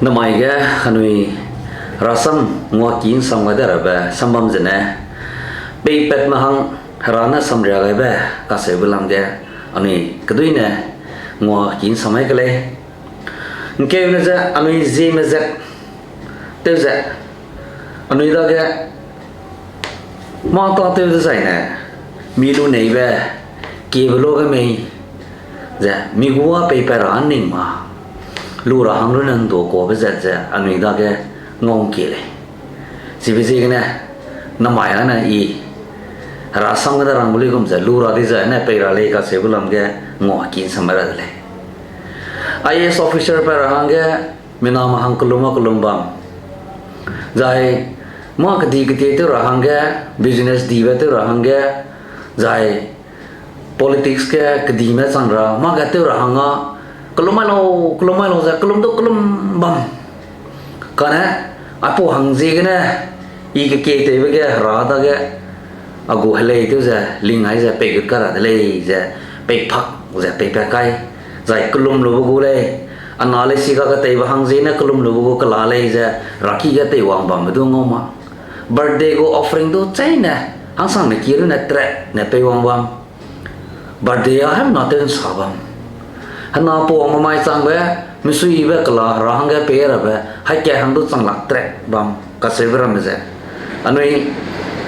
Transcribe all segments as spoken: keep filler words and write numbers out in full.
Namai ge anui rasam nguaki ’nsam gai de rabe sambam zene, peipatme hang Hera ne samria gaibe kacheube lam ge anui keduine nguaki ’nsam gai ke lei. ’Ngkeune ze anui ziemme zat tew ze, anui dage mâ tâtew dezaine, mi lu neibe, kiebe luage mei, ze mi gu â peipat ra ’nning ma, lu ra hang runne ’nduakuabe zat ze anui dage ngau ’ngkie lei. Chibe ziegene, namai â ne I Hera sam ge de rang gu luigum ze lu ra dizai ne pei ra lei kacheube lam ge nguaki ’nsam gai ra de lei. I A S officer pat ra hangge, mina me hang kellum â kellum bam, zai mâ kedi ketie tew ra hangge, business dibe tew ra hangge, zai politics ge kedime chang ra mâ ge tew ra hang â, kellum mai lau, kellum mai lau ze kellum du kellum bam. Kane, aipau hang ziegene, I kekie tewbe ge Hera dage a gu helei tew ze ling ai ze peigut kai ra de lei ze, peipak ze peipat kai, zai kellum lube gu lei, a na lei si kaketeibe hang ziegene kellum lube gu kela lei ze, raki ge teiwang bambe du ngau ma. Birthday gu offering du cheîne, hangsangme ki runne tret ne peiwang bam. Birthday â hemna tew ’nsa bam. Hena pau mamai changbe, misuibe kela Hera hangge pei rabe, haika hang du chang lak tret bam, kacheube ramme ze, anui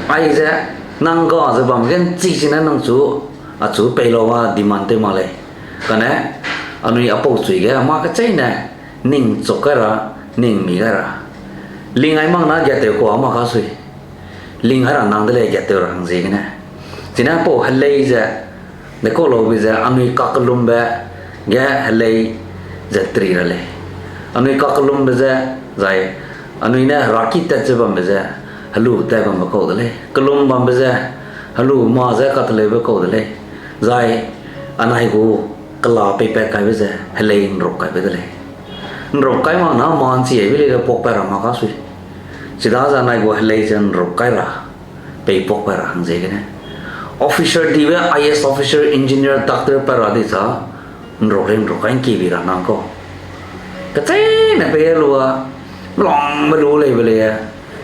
aize, nang ga ze bam ge ’nchi chine nang chu, achu pei lau â demand tew mak lei. Kane, anui aipau chui ge mâ kecheîne, ning chuk kai ra, ning mi gai ra, ling ai mak na gatew kua mâ kasui. Ling ai ra nang de lei gatew ra hang ziegene. Chine pau helei ze, dekau laube ze, anui kakellumbe ge helei ze tri ra lei. Anui kakellumbe ze, zai, anui ne Hera ki tat ze bambe ze, helu tat bambe kau de lei. Kellum bambe ze, helu ma ze kateleube kau de lei. Zai, anai gu kela peipat kaibe ze, helei ’nruk kaibe de lei. ’Nruk kai mak na ma ’nchi aibe lei le puakpat ra mâ kasui. Chidaze anai gu helei ze ’nruk kai ra, pei puakpat ra hang ziegene. Officer dibe, I A S officer, engineer, doctor pat ra di cha, ’nruk lei ’nruk kai ’ngkiebi ra nang kau. Kecheîne pei lu â, melangbe lu leibe lei,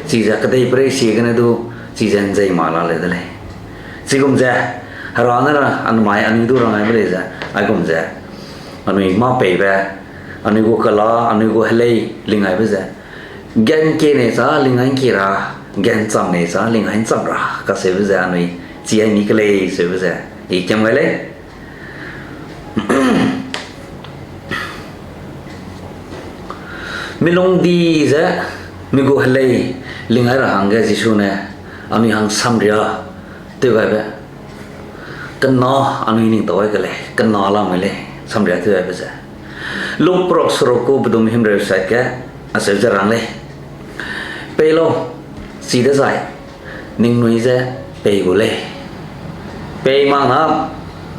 chize kedeiperei siegene du, chize ’nzei ma la leu de lei. Chigum ze, Hera ne ra, anmai anui du rang aibe lei ze, aigum ze, anui mâ peibe, anui gu kela, anui gu helei, ling aibe ze, gan kie nei cha ling ai ’ngkie ra, gan cham nei cha ling ai ’ncham ra, kacheube ze anui chi ai mi ke lei seube ze, I kiam gai lei. Mi lungdi ze, mi gu helei, ling ai ra hangge Jisu ne, anui hang samria, tew gaibe. Kena anui ning tau ai ke lei, kena lamui lei, samria tew gaibe ze. Luk peruk seruk gu bedum himreu sat ge, acheu ze rang lei. Pei lau, chidezai, ningnui ze pei gu lei. Pei mak na,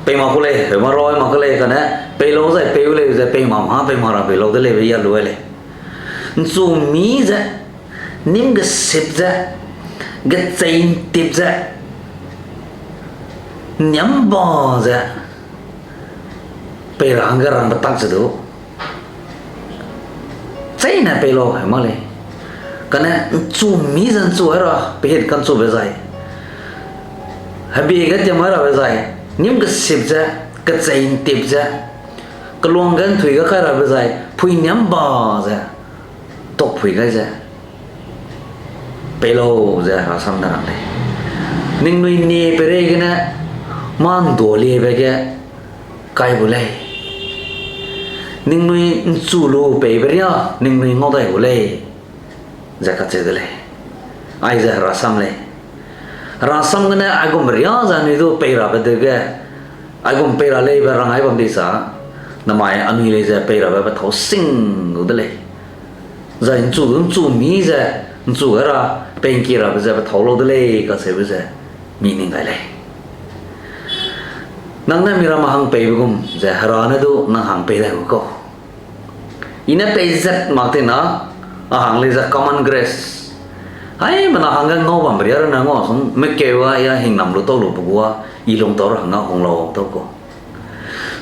pei mak ku lei, pei mak rau mak ke lei kane, pei lau zai pei gu lei ze pei mak ma, pei mak ra pei lau de leibe ya lu ai lei. ’Nchu mi ze, nîm gesip ze, gechei ’ntip ze, niam ba ze, pei ra hangge rangbe tak ze du, cheîne pei lau he mak lei. Kane ’nchu mi ze ’nchu ai ra, pehit ka'nchube zai, hebi ge tiam ai rabe zai, nîm gesip ze, gechei ’ntip ze, keluang ge ’nthui ge kai rabe zai, phui niam ba ze, tok phui gai ze, pei lau ze Hera sam ne rang lei. Ningnui nie peirei gene, mâ ’ndualiebe ge kai gu lei. Ningnui ’nchu lu peibe riâ, ningnui ngau dai gu lei, ze kacheu de lei. Aize Hera sam lei. Hera sam gene aigum riâ ze anui du pei rabe dege, aigum pei ra leibe rang ai bam di sa, namai anui lei ze pei rabe pethâu sing gu de lei. Zai ’nchu du ’nchu mi ze, ’nchu gai ra, pei ’ngkie rabe ze pethâu lau de lei kacheube ze, mi ning gai lei. Nang ne miramme hang peibe gum ze Hera ne du nang hang pei dai gu kau. I ne pei zat mak tina, a hang lei ze common grace. Haimena hangge ngau bambe riâ rune ngau sung, mekeu a ya hingnam lu tau lu pe gua, i lung tau ra hangge hung lau tau kau.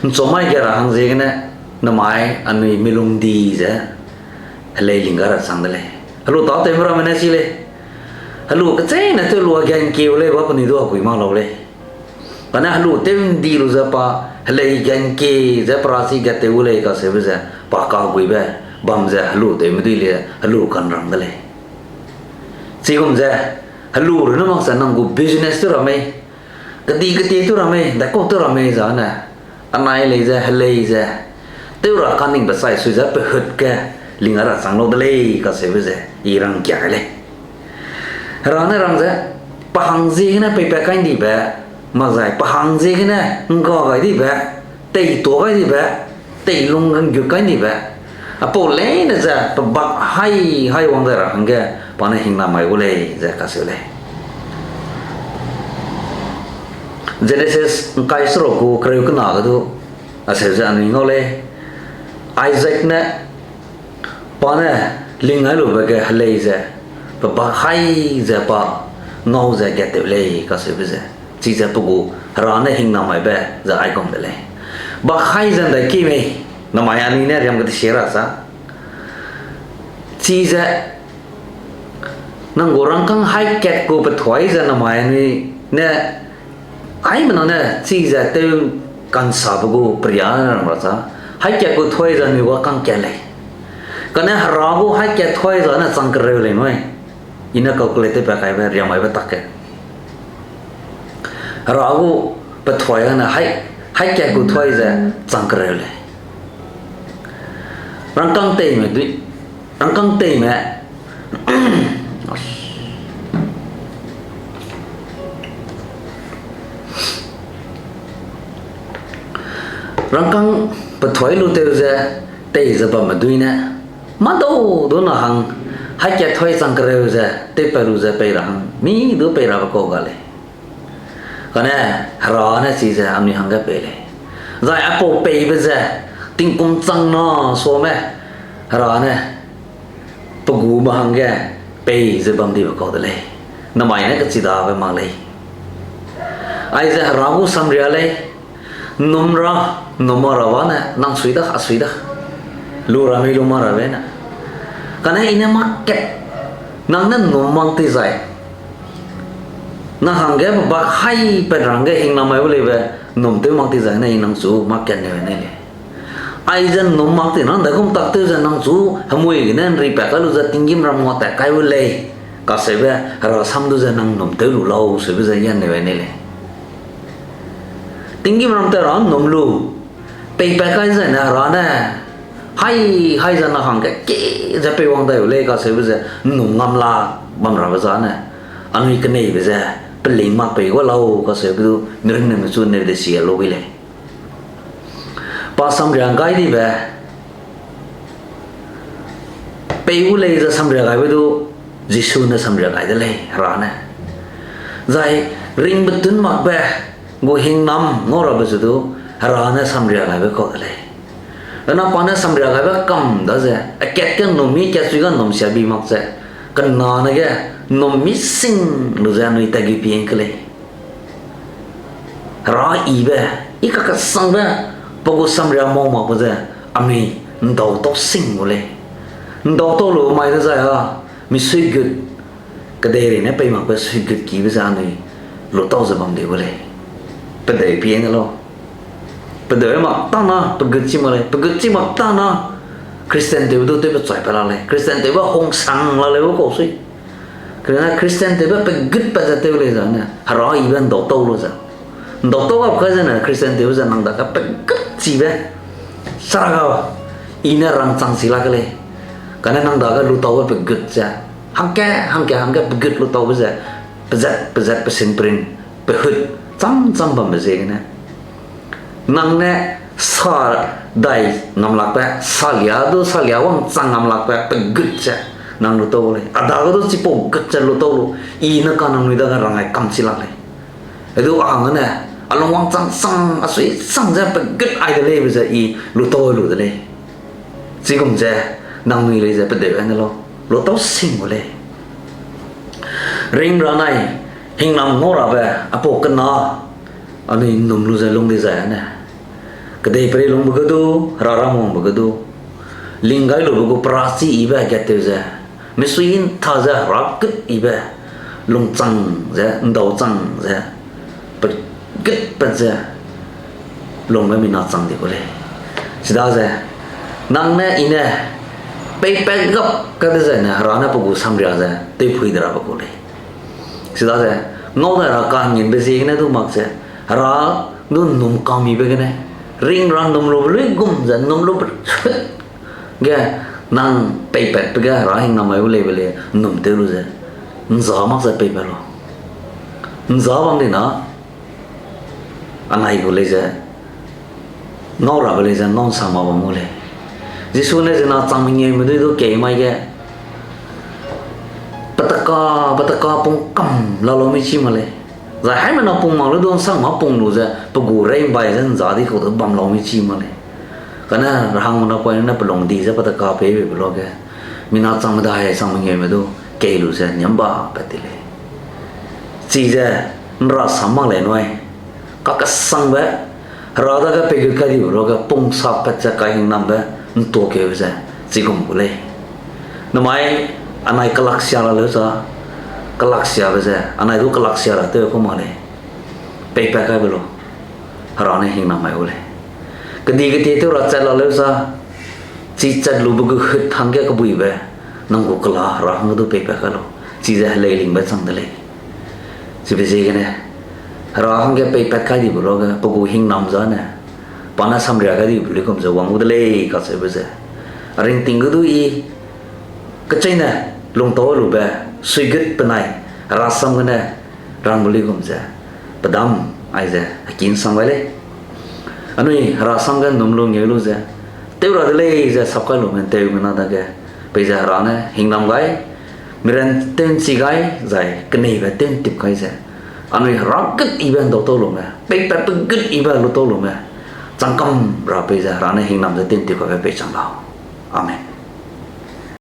’Nchumai ge ra hang ziegene, namai anui mi lungdi ze, helei ling ga ra chang de lei. Helu tâtewme ramme ne chi lei. Helu kecheîne tew lu a ge ngkeu lei ba penui du a gui mak lau lei. Kane helu tew ndi lu ze pa helei ge ngke ze perachi ge tew gu lei kaseube ze pa kaheguibe bam ze helu tewme dui le helu kanrang de lei. Chigum ze helu runne mak ze nang gu business tew ra mei, kedi ketie tew ra mei, daikau tew ra mei zane, anai lei ze helei ze tew ra kaningbe chai sui ze pehut ge ling a ra chang lau de lei kaseube ze i rangkia gai lei. Hera ne rang ze, pe hang ziegene peipat kai ndibe, mak zai pe hang ziegene ngga gai dibe, teitua gai dibe, teilung nggut kai ndibe, apau leine ze pe bak hai hai wang dai ra hangge pa ne hingnam mai gu lei ze kacheu lei. Jenesis ngkai seruk gu kereu kena ge du, acheu ze anui ngau lei, Isaac ne pa ne ling gai lube ge helei ze, pe bak hai ze pa ngau ze gat tew lei kacheube ze, chize pe gu Hera ne hingnam maibe ze aigum de lei. Bak hai ze ndai ki mei, namai anui ne riam kede sia ra sa. Chize nang gu rangkâng hai kat gu pethuai ze namai anui ne, aimena ne chize tew kansabe gu peria ne rang ra sa. Hai kat gu thuai ze anui ga kang kat lei. Kane Hera gu hai kat thuai ze ne chang kereu lei nui. I ne calculate tew pa kaibe riam maibe tak ke. Hera gu pethuai ne hai, hai kat gu thuai ze chang kereu lei. Rangkâng teime dui, rangkâng teime, rangkâng pethuai lu tew ze, tei ze bamme dui ne, mâdau du na hang, hai kat thuai chang kereu ze, tewpat lu ze pei ra hang, mi du pei rabe kau ga lei. Kane, Hera ne chize anui hangge pei lei. Zai aipau peibe ze, tingkum chang na suame, Hera ne, pe gume hangge, pei ze bam dibe kau de lei. Namai ne kechidabe mak lei. Aize Hera gu samria lei, ’nnum ra, ’nnum ma ra ba ne, nang sui da, a sui da. Lu ra mei lu ma rabe ne. Kane i ne mâ kat, nang ne ’nnum mak ti zai. Nang hangge pe bak hai pat ra hangge hingnam mai gu leibe, ’nnum tew mak ti zai ne i nang chu mâ kat ne ne lei. Aize ’nnum mak ti nang daigum tak tew ze nang chu hemui gene ’nripat kai lu ze tinggîmram nguatat kai gu lei. Kacheube Hera sam du ze nang ’nnum tew lu lau seube ze yan ne ne lei. Tinggîmram tat ra ’nnum lu, peipat kai zai ne Hera ne, hai, hai ze nang hangge kie ze peiwang dai u lei kacheube ze ’nnum ngam la bam rabe zane, anui keneibe ze, peling mak pei gua lau kacheube du, miringneme chu neu de sia lu wi lei. Pa samria gai dibe, pei gu lei ze samria gaibe du, Jisu ne samria gai de lei, Hera ne. Zai ringbetun makbe, gu hingnam ngau rabe ze du, Hera ne samria gaibe kau de lei. Dena pa ne samria gaibe kam daze, akat ge ’nnum mi kat sui ga ’nnum sia bi mak ze, kena ne ge ’nnum mi sing lu ze anui tat gu pie ke lei. Hera ibe, i kakesangbe, pe gu samria mau makbe ze, anui ’ndautau sing gu lei. ’Ndautau lu mai dezai a, mi suigut, kedeirei ne pei makbe suigut kibe ze anui lutau ze bam di gu lei. Pedeu pie ne lau. Pedeu mak tana, pegut chi mak lei, pegut chi mak tana, Christian tewbe du tewbe chai pe la lei. Christian tewbe hungsang la lei u kau sui. Kane Christian tewbe pegut pat ze tew lei zane, Hera ibe ’ndautau lu ze. ’Ndautau gap kai zene Christian tewbe ze nang dage pegut chibe. Sara ga, i ne rangchang chi lak lei. Kane nang dage lutaube pegut ze. Hangke, hangke, hangke pegut lutaube ze. Pezat, pezat, pesin perin, pehut, cham, cham bambe ziegene. Nang ne sa dai ngam lakbe, salia du, salia wangchang ngam lakbe, pegut ze nang lutau lei. A dage du chipau gut ze lutau lu, i ne ka nangnui dage rangai kam chi lak lei. Edu a hang ne, a lung wangchang chang, a sui chang ze pegut ai de leibe ze i lutau lu de lei. Chigum ze, nangnui lei ze pedeu ai ne lau, lutau sing gu lei. Ring ra nai, hingnam ngau rabe, apau kena, anui ’nnum lu ze lung dizai ane. Kedeiperei lungbe ge du, Hera ram wangbe ge du. ling gai lube gu perachi yibe kat tew ze, misui ntha ze hera gut yibe, lungchang ze, ndauchang ze, pe-, gutpat ze, lungbe mina chang di gu lei. Chidaze, nang ne i ne, peipat gap kadezaine hera ne pe gu samria ze tewphui de rabe gu lei. Chidaze, ngau dai ra ka'nggianbe ziegene du mak ze, hera du ’nnum ka'mmibe gene, ring ra ’nnum lube luigum ze ’nnum lube ge, nang peipatbe ge hera hingnam mai gu leibe lei ’nnum tew lu ze, ’nzâ mak ze peipat lau. ’Nzâ bam di na, anai gu lei ze, ngau rabe lei ze ngau ’nsang mak bam gu lei. Jisu ne zina chang mengeume dui du kei mai ge, petaka, petaka pung kam la lau mi chî mak lei. Zai haimena pung mak lu du ’nsang mak pung lu ze, pe gu rei ’mbai ze ’nzâ di kau du bam lau mi chî mak lei. Kane rahangme napoine ne pe lung di ze petaka pei beibe luage, mina changme dai chang mengeume du kei lu ze niam ba pat ti lei. Chize ’nrasam mak lei nui, kakesangbe, hera dage peigut kai dibe luage pung sapat ze kai hingnambe ’ntuakeube ze chigum gu lei. Namai anai kelaksia ra leu za, kelaksiabe ze anai du kelaksia ra tew ku mak lei. Peipat kaibe lu, hera ne hingnam mai gu lei. Kedi ketie tew ra chat la leu za, chi chat lube gu hut hangge kebuibe, nang gu kela hera hangge du peipat kai lau. Chize heleilingbe chang de lei. Chibe ziegene, hera hangge peipat kai dibe luage pe gu hingnam zane, pa ne samria kai dibe luigum ze wang gu de lei kacheube ze, a ringting ge du i, kecheîne, lungtau lube, suigut penai, herasam gene, rangbe luigum ze, pedam, aize heki ’nsang gai lei. Anui herasam ge ’nnum lu ngeu lu ze, tew ra de lei ze sap kai lume ’nteumena dage, peize hera ne hingnam gai, miran tew ’nchi gai, zai keneibe tew ’ntip gai ze, anui hera gut yibe ’ndau tau lume, peipatbe gut yibe lu tau lume, changkam ra peize hera ne hingnam ze tew ’ntip kaibe peichang lau. Amen.